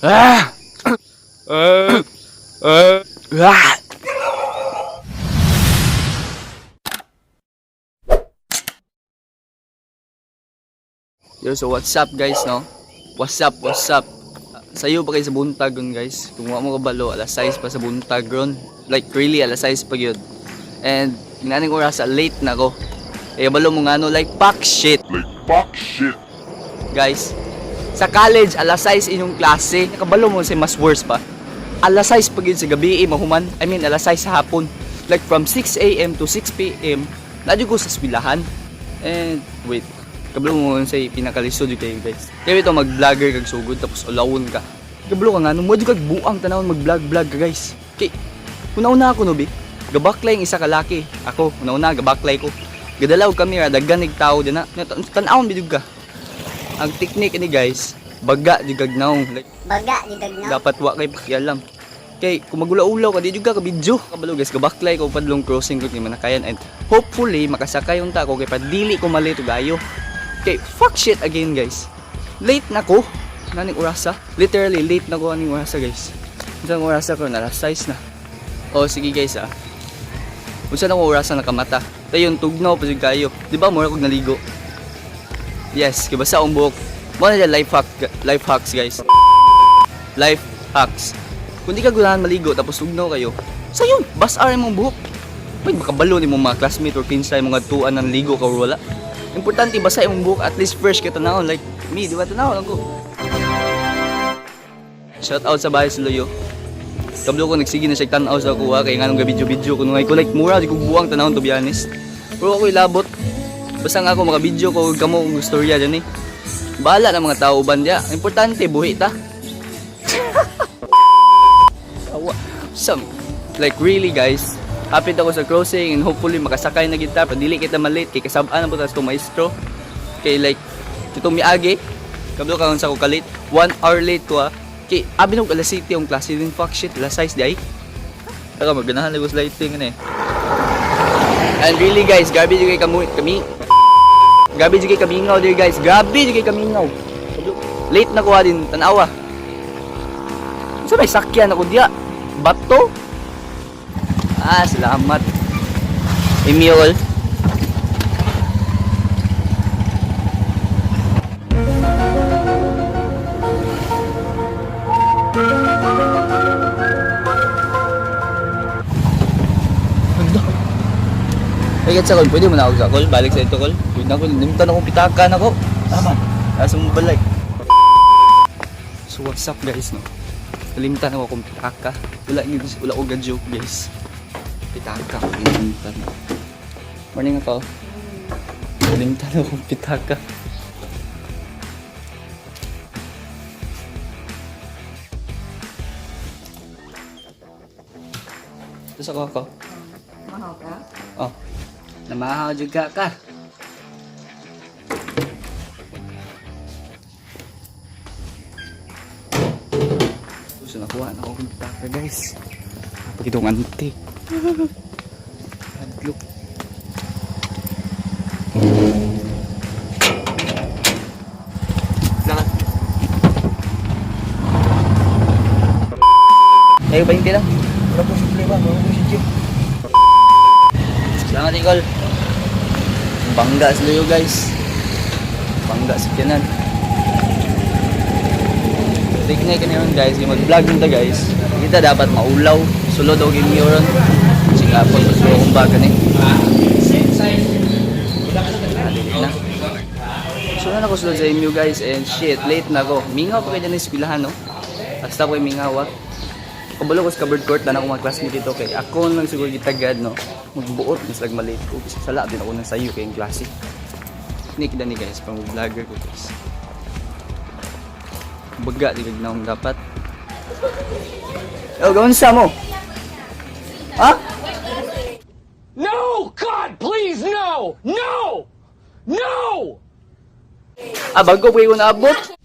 Ah! Ah! Ah! Ah! Yo, so what's up guys, no? What's up, what's up? Sayo pa kayo sa buntag ron, guys. Kung wa mo kabalo, alas 6 pa sa buntag ron. Like really, alas 6 pa gyud. And ginaning oras, late na ko. Eh, balo mo nga no, like fuck shit. Like fuck shit. Guys, sa college, alas 6 inyong klase. Nakabalo mo sa mas worse pa. Alas 6 pa gyud sa gabi, eh, mahuman. I mean, alas 6 sa hapon. Like from 6 a.m. to 6 p.m., na ko sa eskwelahan. And wait, kabalo mo sa pinakalisod jud kayo guys. Kaya ito mag-vlogger kag sugod tapos ulawon ka. Kabalo ka nga, nung mo kag buang tanawon mag-vlog-vlog ka guys. Kay, una-una ako no bi. Gabaklay ang isa ka laki. Ako, una-una gabaklay ko. Gadalaw kamera, daghan ig tao din na. Tan-awon bidug ka. Ang technique ni guys, baga jud kag naong. Like, Baga, di gagnaw. dapat wa kay pakialam. Kay kung magulaulaw ka di jud ka ka video. Kabalo guys, gabaklay ko padlong crossing ko ni manakayan and hopefully makasakay unta ko kay padili ko malito gayo. Kay fuck shit again guys. Late na ko. Naning orasa. Literally late na ko aning orasa guys. Unsang orasa ko na alas 6 na. Oh sige guys ah. Unsa na ko orasa nakamata. Tayon tugnaw pa jud kayo. Di ba mura kog naligo? Yes, kay basta akong buhok. Mo na siya life hack, life hacks guys. Life hacks. Kung di ka gunahan maligo tapos tugnaw kayo, sayon, bas-ar imong buhok. May makabalo ni mong mga classmate or kinsay mga tuan ng ligo ka or wala. Importante basa imong buhok at least fresh ka tanawon like me, di ba tanawon ako. Shout out sa bahay sa Luyo. Kablo ko nagsige na siya tan-aw sa kuha kay nganong ga-video-video ko nung ko like mura di ko buwang tanawon to be honest. Pero ako ilabot. Basta nga ako maka-video ko ug kamo kung istorya dyan eh. Bahala na mga tao uban diya. Importante buhi ta. Awa. Some, like really guys, hapit ako sa crossing and hopefully makasakay na kita. Padili kita malate kay kasab-an na po tas maestro. Kay like itong miagi, kablo ka sa ko kalit. 1 hour late ko ah. Kay abi nung alas 7 yung klase din, fuck shit, alas 6 di ay. Taka maganahan lang ko sa lighting ano eh. And really guys, grabe jud kay kami kami. Grabe jud kay kamingaw dear guys. Grabe jud kay kamingaw. Late na ko ah, din tanawa. Sa may sakyan ako diya. Bato? Ah, salamat. Emil. Ganda. Ay, sa call. Pwede mo na ako sa call. Balik sa ito call. Pwede na ako. Limtan akong pitakan ako. Tama. Asa mo balay. So what's up guys no? Nalimtan ako akong pitaka. Wala yun, wala ko ga-joke guys. Pitaka ko nalimtan. Morning ako. Nalimtan akong pitaka. Tapos ako ako. Mahaw ka? Oh. Namahaw juga ka. So nakuha na ako ng pitaka guys. Pag itong ante. Hadlok. Lakad. Tayo ba yung lang? Wala po problema, wala po si Jim. Salamat, Nicole. Bangga sa luyo, guys. Bangga sa kanan. Take na yun, guys. Yung mag-vlog nito, guys. Kita dapat maulaw. Sulod o game yun. Singapon, mas akong baga ni. Ah, na. So na ako sulod sa inyo guys and shit, late na ako. Mingaw pa kayo dyan sa eskwelahan, no? Basta ko yung mingaw, ah. Kabalo ko sa covered court na ako mga classmate dito kay ako lang siguro gitagad no. Magbuot mas lag malate ko kasi sala din ako ng sayo kay yung klase. Nick ni guys, pang vlogger ko guys. Baga di kag naong dapat. Oh, gawin sa mo. Ha? No! God, please, no! No! No! Ah, bago pa yung naabot.